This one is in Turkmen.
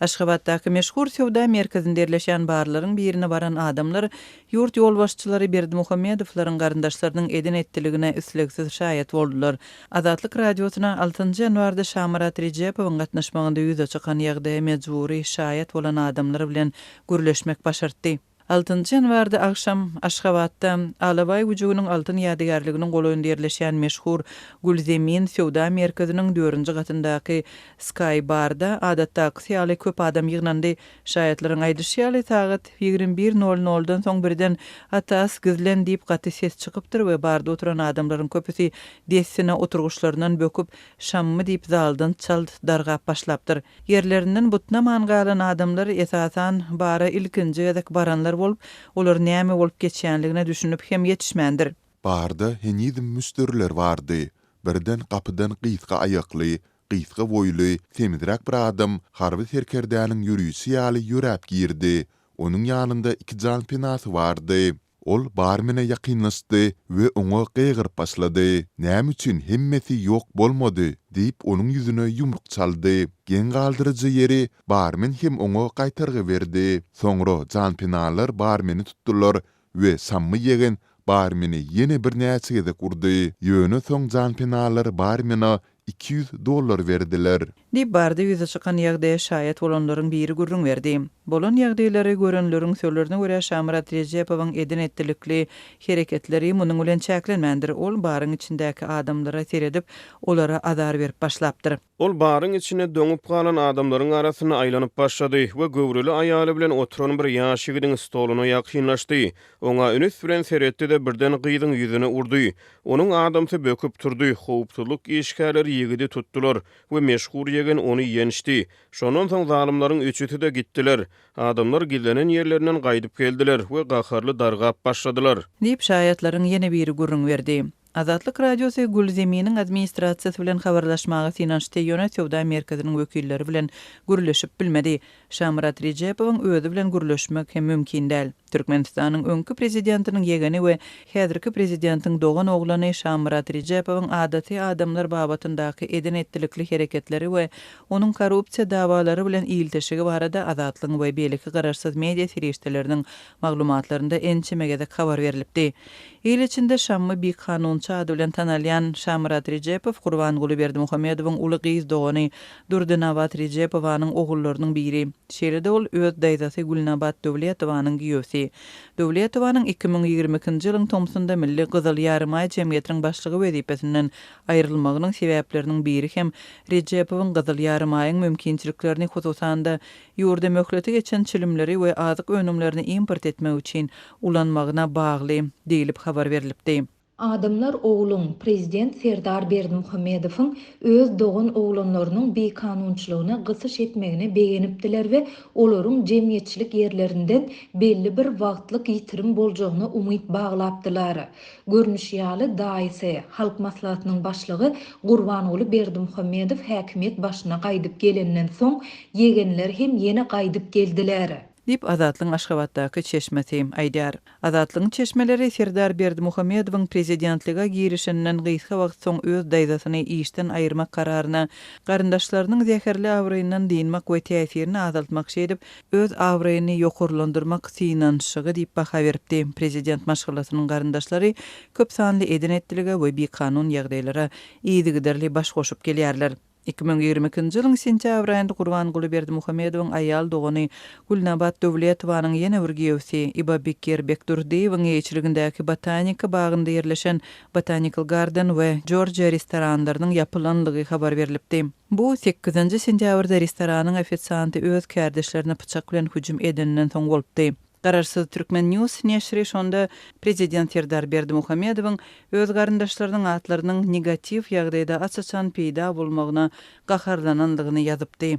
Aşgabatdaky meşhur söwda merkezinde ýerleşýän barlaryň birine baran adamlar ýurt ýolbaşçylary Berdimuhamedowlaryň garyndaşlarynyň eden-etdiligine islegsiz şaýat boldular. Azatlyk Radiosyna altynjy ýanwarda Şamyrat Rejepowyň gatnaşmagynda ýüze çykan ýagdaýa mejbury şaýat bolan adamlar bilen gürleşmek başartdy. Altynjy ýanwarda agşam Aşgabatda, Alabaý güjüginiň altyn ýadygärliginiň golaýynda ýerleşýän meşhur Gülzemin söwda merkeziniň dördünji gatyndaky Sky Bar-da adatdakysy ýaly köp adam ýygnandy. Şaýatlaryň aýdyşy ýaly, sagat 21 nol noldan soň birden Atas, gizlen diýip gaty ses çykypdyr we barda oturan adamlaryň köpüsi dessine oturgyçlaryndan böküp, Şammy diýip zaldan çalt dargap başlapdyr. Ýerlerinden butnaman galan adamlar, esasan, bara ilkinji gezek baranlar bolup, olar näme bolup geçýänligine düşünip hem ýetişmändir. Barda henizem müşderiler bardy. Birden gapydan gysga aýakly, gysga boýly, semizräk bir adam harby serkerdäniň ýörişi ýaly ýöräp girdi. Onuň ýanynda iki janpenasy bardy. Ol barmene ýakynlaşdy we oňa gygyryp başlady. Näme üçin hemmesi ýok bolmady? diýip, onuň ýüzüne ýumruk çaldy. Geň galdyryjy ýeri, barmen hem oňa gaýtargy berdi. Soňra janpenalar barmeni tutdular we Şammy ýegen barmeni ýene birnäçe gezek urdy. Ýöne soň janpenalar barmene 200 dollar berdiler. Diýip, barda ýüze çykan ýagdaýa şaýat bolanlaryň biri gürrüň berdi. Bolan ýagdaýlary görenleriň sözlerine görä, Şamyrat Rejepowyň eden-etdilikli hereketleri munuň bilen çäklenmändir. Ol baryň içindäki adamlara seredip, olara azar berip başlapdyr. Ol baryň içinde doňup galan adamlaryň arasynda aýlanyp başlady we göwreli aýaly bilen oturan bir ýaş ýigidiň stoluna ýakynlaşdy. Oňa üns bilen seretdi-de, birden gyzyň ýüzüne urdy. Onuň adamsy böküp turdy, howpsuzlyk işgärleri ýigidi tutdular we meşhur ýegen ony ýençdi. Şondan soň zalymlaryň üçüsi-de gitdiler. Adamlar gizlenen ýerlerinden gaýdyp geldiler we gaharly dargap başladylar. Diýip, şaýatlaryň ýene biri gürrüň berdi. Azatlyk Radiosy Gülzeminiň administrasiýasy bilen habarlaşmaga synanyşdy, ýöne söwda merkeziniň wekilleri bilen gürleşip bilmedi. Şamyrat Rejepowyň özi bilen gürleşmek hem mümkin däl. Türkmenistanyň öňki prezidentiniň ýegeni we häzirki prezidentiň dogan oglany Şamyrat Rejepowyň adaty adamlar babatyndaky eden-etdilikli hereketleri we onuň korrupsiýa dawalary bilen ilteşigi barada Azatlygyň we beýleki garaşsyz media serişdeleriniň maglumatlarynda ençeme gezek habar berlipdi. Il içinde Şammy bikanunçy ady bilen tanalýan Şamyrat Rejepow Gurbanguly Berdimuhamedowyň uly gyz dogany Durdynabat Rejepowanyň ogullarynyň biri. Şeýle-de ol öz daýzasy Gülnabat Döwletowanyň giýewsi. Döwletowanyň 2022-nji ýylyň tomsunda Milli Gyzyl Ýarymaý jemgyýetiniň başlygy wezipesinden aýrylmagynyň sebäpleriniň biri hem Rejepowyň Gyzyl Ýarymaýyň mümkinçiliklerini, hususan-da, ýurda möhleti geçen çilimleri we azyk önümlerini import etmek üçin ulanmagyna bagly diýlip habar berlipdi. Adamlar ogluň, prezident Serdar Berdimuhamedowyň öz dogan oglanlarynyň bikanunçylygyna gysyş etmegine begenipdiler we olaryň jemgyýetçilik ýerlerinden belli bir wagtlyk ýitirim boljagyna umyt baglapdylar. Görnüşi ýaly, daýysy, Halk Maslahatynyň başlygy Gurbanguly Berdimuhamedow häkimiýet başyna gaýdyp gelenden soň, ýegenler hem ýene gaýdyp geldiler. Diýip, Azatlygyň Aşgabatdaky çeşmesi aýdýar. Azatlygyň çeşmeleri Serdar Berdimuhamedowyň prezidentlige girişeninden gysga wagt soň öz daýzasyny işden aýyrmak kararyna garyndaşlarynyň zäherli abraýyndan dynmak we täsirini azaltmak, şeýdip, öz abraýyny ýokarlandyrmak synanyşygy diýip baha beripdi. Prezident maşgalasynyň garyndaşlary köp sanly eden-etdilige we bikanun ýagdaýlara yzygiderli baş goşup gelýärler. 2022-nji ýylyň sentýabr aýynda Gurbanguly Berdimuhamedowyň aýal dogany Gülnabat Döwletowanyň ýene bir giýewsi Ibabekir Bekdurdyýewiň eýeçiligindäki Botanika bagynda ýerleşen Botanical Garden we Georgia restoranlarynyň ýapylanlygy habar berlipdi. Bu sekizinji sentýabrda restoranyň ofisianty öz kärdeşlerine pyçak bilen hüjüm edeninden soň bolupdy. Garaşsyz Turkmen News neşiri şonda prezident Serdar Berdimuhamedowyň öz garyndaşlarynyň atlarynyň negatiw ýagdaýda aç-açan peýda bolmagyna gaharlanandygyny ýazypdy.